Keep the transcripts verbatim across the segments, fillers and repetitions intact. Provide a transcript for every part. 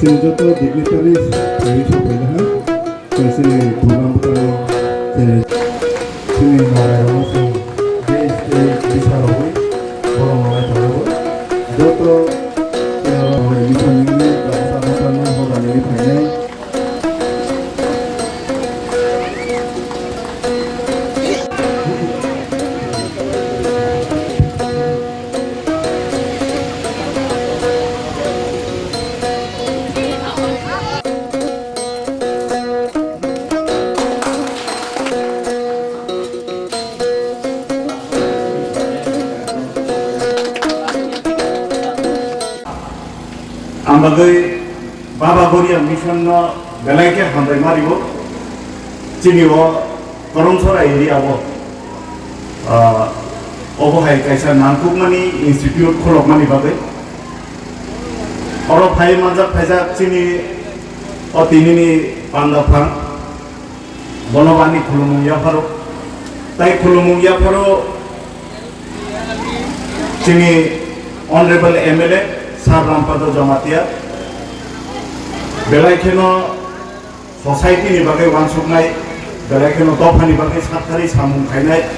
Chini joto dignitaries, tei sopaina ha, tei chini program bwtharno, chini, chini narai rokno chwng je stage bisa rogwi borokno naithok rogwi. Joto, chini rok mission ni, baksa baksa ni, hoda ni phainai. Ang bagwi Baba Goria Mission no belai khe hambai ma rio. Chini o Koromsora area o, ah, obo hai kaisa nangkukmani institute kholokmani bagwi. Oro phai manjak phaijak chini o tinini panda phang. Bono bo ani khulumung yapharo. Tai khulumung yapharo chini Honorable M L A Sir Rampada Jamatia belai kheno society ni bagwi uansuknai, belai kheno dopha ni bagwi saktharwi samung khainai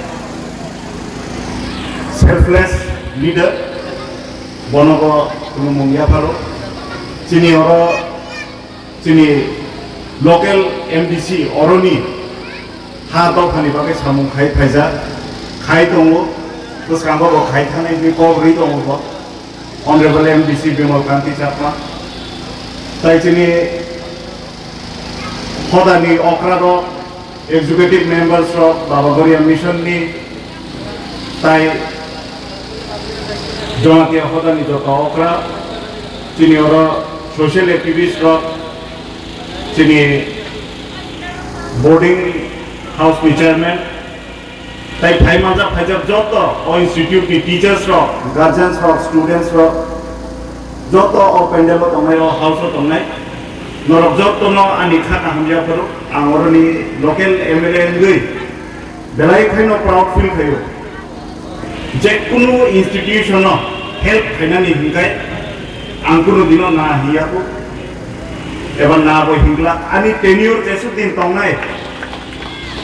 selfless leader, bono bo khulumung yapharo. Chini oro Chini local M D C oroni ha dophani bagwi samung khai phaijak, khai tongo, bwskango bo khai thangnai hwnwi kok rwi tongo bo, Honorable M D C Bimal Kanti Chakma. Tai chini hodani okra rok, executive members rok, Baba Goria Mission ni tai Jamatia hodani joto okra, chini oro social activist rok, chini boarding house ni chairman, tai phai manjak phaijak joto o institute ni teachers rok, guardians rok, students rok, joto o pandal o tongnai, o house o tongnai, norok joto no ani kha kaham yapharo, ang oroni local M L A wngwi belai khaino proud feel khaio. Je kunu institution no help khainani hinkai ang kunu dino na hiya ko eba na bo hingla ani tenure jesuk din tongnai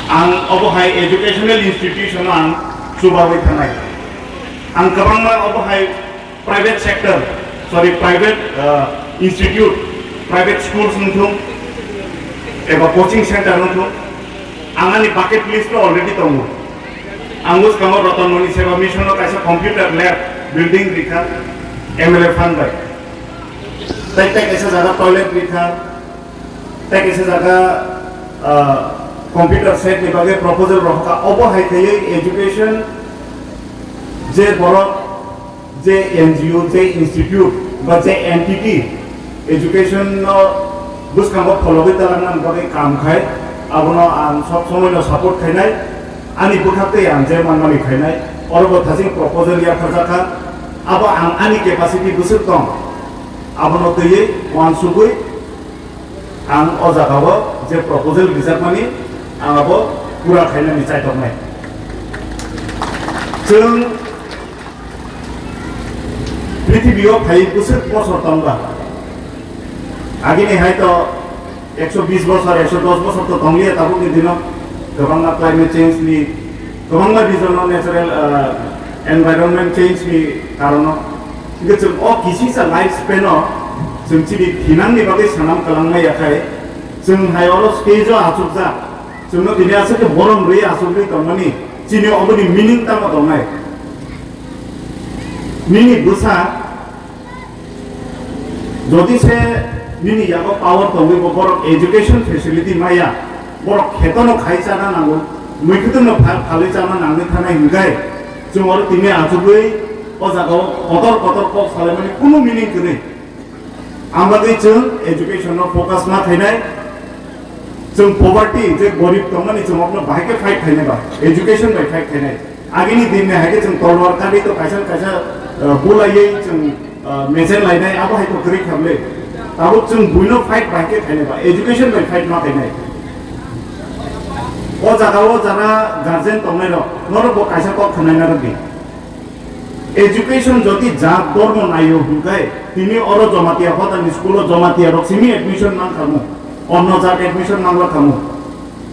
ang obo hai educational institution no ang chubawi thanai. Ang kwbangma obo hai private sector, sorry, private, uh, institute, private schools wngthung, eba coaching center wngthung, ang ani bucket list o already tongo. Ang bwskango Ratan Moni Seva Mission o kaisa computer lab building rikha M L A fund bai. Tai, tai kaisa jaga toilet rikha, tai kaisa jaga, ah, computer set ni bagwi proposal rohorkha. Obo hai khaiwi education je borok, je N G O, je institute ba je entity education no bwskango phologwi talangna bagwi kam khai, abono ang sob somoi no support khainai. Ani bwkhak tei ang je manmani khainai, oro bo thajing proposal yapharjakha, abo ang ani capacity bwswk tong, abono twiwi uansugwi ang o jagao je proposal rijakmani, ang abo pura khainani chaitoknai. Chwng prithibio phai bwswk bosor tongba, agini hai to ekso bis bosor, ekso dos bosor to tongliya tabukni dino. Kwbangma climate change ni, kwbangma reason o natural, ah, environment change ni karono. Hingke chwng o kisisa life span o chwng chini thinangni bagwi sanam kwlangma yakhai, chwng hai oro stage o achukjak, chwngno tini aswk khe borom rwi achugwi tongmani, chini oboni meaning tamo tongnai? Nini bwsa Jodi se nini yago power tongwi bo borok education facility maya, borok kheto no khai chana nango, mwkhwtwng no pha-, phalwi chana nangwi thanai hwnkhe, chwng oro tini achugwi o jaga o kotor kotor kok salaimani kunu meaning kwrwi. Ang bagwi chwng education no focus ma khainai, chwng poverty je gorib tongmani chwng okno bahai khe fight khainai ba, education bai fight khainai. Agini din ni hai khe chwng tolwar kagwi to kaisa kaisa, uh, bulaiwi chwng, uh, mechen lainai, abo hai to kwrwi khamle. Tabuk chwng buino fight bai khe khainai ba, education bai fight ma khainai. O jaga o jara guardian tongnai rok, norok bo kaisa kok khwnai narwk di. Education jodi jat dhormo naio hwnkhe tini oro Jamatia hodani school o Jamatia rok simi admission mang khamu, onno jat admission mang khamu.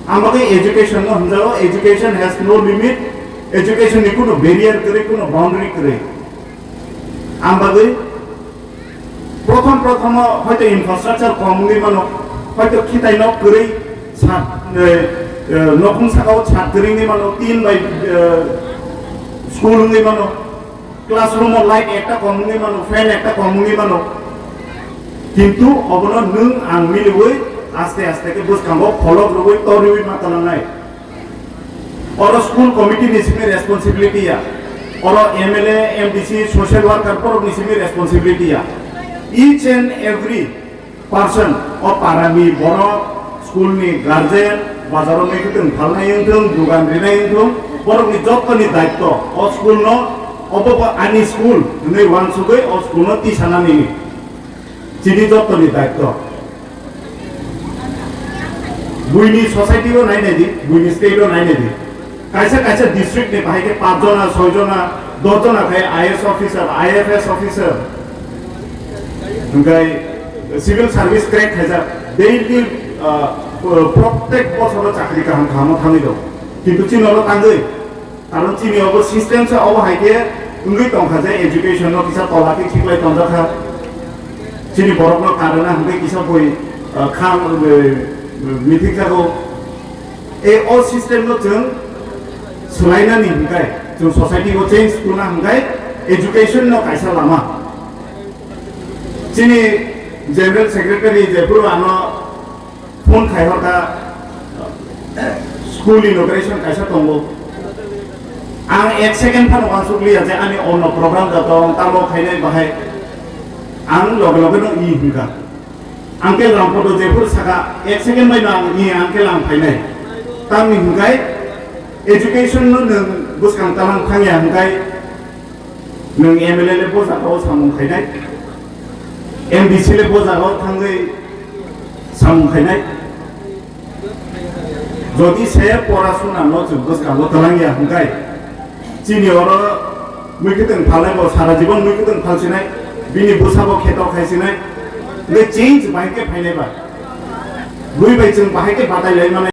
Ang bagwi education no hwnjao, education has no limit, education ni kuno barrier kwrwi, kuno boundary kwrwi. Ang bagwi prothom prothomo hoito infrastructure kom wngwi mano, hoito khitai nok kwrwi sat, eh, eh, nokhung sakao sat kwrwi wngwi mano, tin bai, eh, school wngwi mano, classroom o light ekta kom wngwi mano, fan ekta kom wngwi mano, kintu obono nwng ang miliwi aste aste khe bwskango pholok rwui toriui ma tanangnai. Oro school committee ni simi responsibility ya, oro M L A, M D C, social worker borok ni simi responsibility ya. Each and every person o para ni borok, school ni guardian, bazar o mui kwtwng phalnai wngthung, dugan rinai wngthung, borok ni joto ni daitto o school no obo bo ani school hwnwi uansugwi o school no tisanani chini joto ni daitto. Buini society o nainai di, buini state o nainai di. Kaisa kaisa district ni bahai khe paanch jona, soi jona, dos jona khai I A S officer, I F S officer, hwnkhe civil service crack khaijak, daily, ah, prottek bosoro chakri kaham kaham o thangwi rw. Kintu chini oro tangwi Karon chini obo system se obo hai khe wngwi tongkha je education no kisa tola khe khiklai tonjakha. Chini borok no karana hwnkhe kisa boi, ah, kham, eh, mithik jago. E o system no chwng swlainani hwnkhe, chwng society o change tuna hwnkhe education no kaisa lama. Chini general secretary jephuru ano phone khai hor kha, school inauguration kaisa tongo. Ang ek second phano uansuk liya je ani ono program da tong, tamo khainai bahai. Ang loge loge no i hwnkha. Ang ke lam photo jephuru saka, ek second bai no ang i, ang ke lam phainai. Tamni hwnkhe education no nwng bwskang talang thangya hwnkhe, nwng M L A le bo jaga o samung khainai, M D C le bo jaga o thangwi samung khainai. Jodi se porasuna no chwng bwskango twlangya hwnkhe, chini oro mui kwtwng phalnai bo sara jibon mui kwtwng phalsinai, bini bwsa bo kheto khaisinai, hwnkhe change bahai khe phainai ba? Bui bai chwng bahai khe batai lai manai?